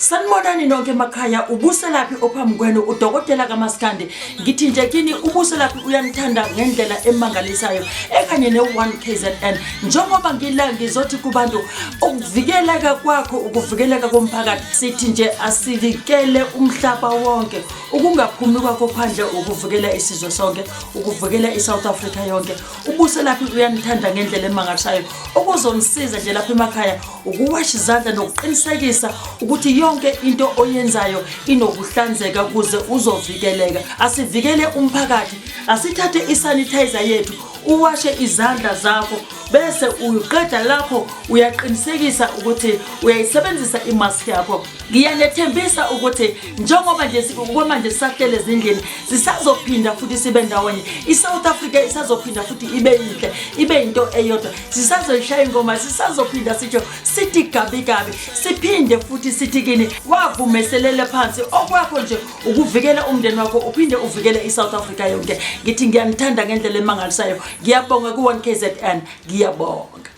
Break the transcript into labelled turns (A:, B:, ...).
A: Sanibonani nonke emakhaya, uBuselaphi ophambi kwenu, udokotela kaMaskandi. Ngithi nje kini, uBuselaphi uyanithanda ngendlela emangalisayo ekanye ne-1 KZN. Njengoba ngila ngizothi kubantu, ukuvikeleka kwakho ukuvikeleka komphakathi. Sithi nje asivikele umhlaba wonke. Ukungaphumi kwakho phandle ukuvikela isizwe sonke, ukuvikela i-South Africa yonke. UBuselaphi uyanithanda ngendlela emangalisayo. Okuzonisiza nje lapha emakhaya ukuwasha izandla nokuqinisekisa ukuthi yonke into oyenzayo inokuhlanzeka ukuze uzovikeleka. Asivikele umphakathi, asithathe isanitizer yethu, uwashe izandla zakho, bese uqeda lapho uyaqinisekisa ukuthi uyayisebenzisa imask yakho. Ngiyanethembisa ukuthi njengoba nje kwamanje sisahlele ezindlini, sisazophinda futhi sibe ndawonye. I-South Africa isazophinda futhi ibe yinhle, ibe into eyodwa. Sisazoyishaya ingoma, sisazophinda sitsho sithi gabi gabi, siphinde futhi sithi kini wavumeselele phansi. Okwakho nje ukuvikela umndeni wakho, uphinde uvikele i-South Africa yonke. Ngithi ngiyanithanda ngendlela emangalisayo. Ngiyabonga ku-1 KZN, ngiyabonga.